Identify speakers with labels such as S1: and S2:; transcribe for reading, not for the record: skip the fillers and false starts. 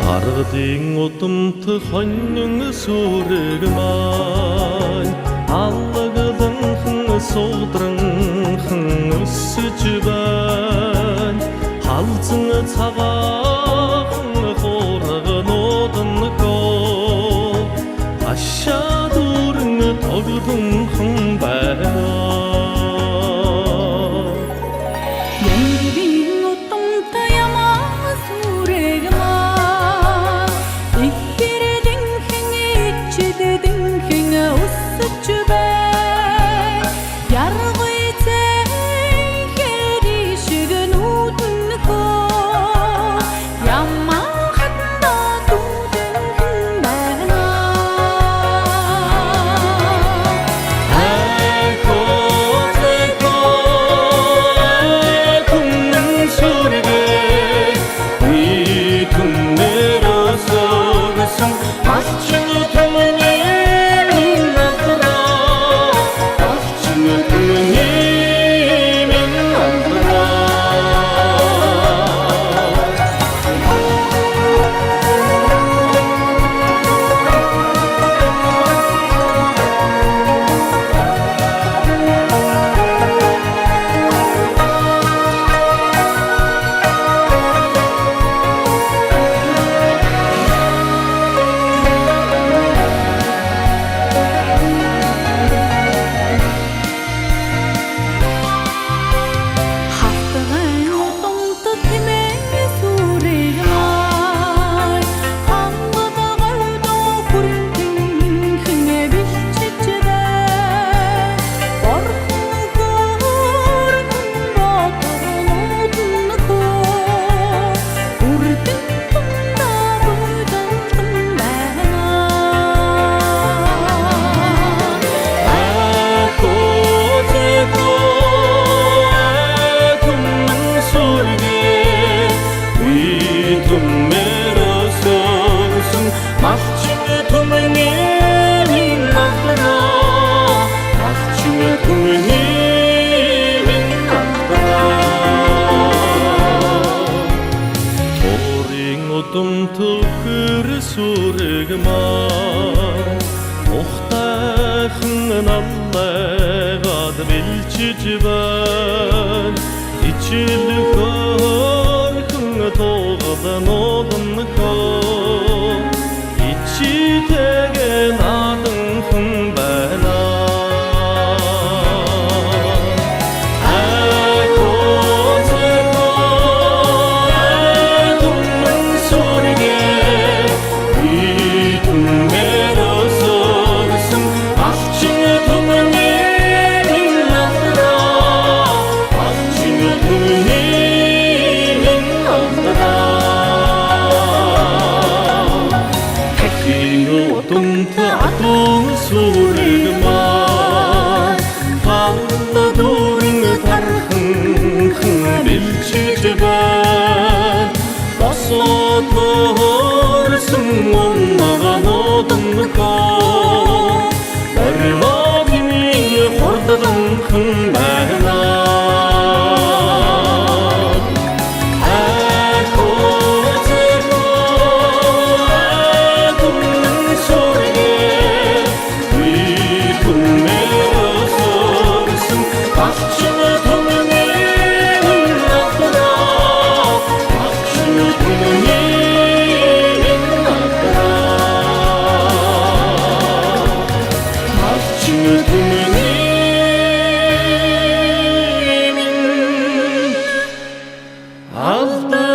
S1: Аргадын удамт хонин сүрэг маань аллагданхан суудранхан өсөж байна. Халзан цагаахан хуурганууднхоо хашаа дүүрэн тогтунхан байна.
S2: Янгирийн удамтай ямаа сүрэг маань ихэрдэнхэн ичдэнхэн өсөж байна. Яргуй зэнхэр шиг нүдэнхөө ямаа хатна дүүдэнхэн байна.
S1: Алдраа.
S2: Хавтгай удамт тэмээ сүрэг маань хангад говьдоо хүрэнтэнхэн бэлчиж байна. Борхон хөөрхөн ботгонууднхөө үрдэн тундаа буйдантан байна.
S1: Удам төхөр сүрэг маань ухтайхан наллайгаад бэлчиж байна. Ичил хөөрхөн туугалнууднхоо ичитэгэ наданхан байна. Адуу сүрэг маань ханна дүүрэн тархан бэлчиж байна. Босоод хөрсөн унгаанууднхоо баримагийн хурданхан байна. Алдраа.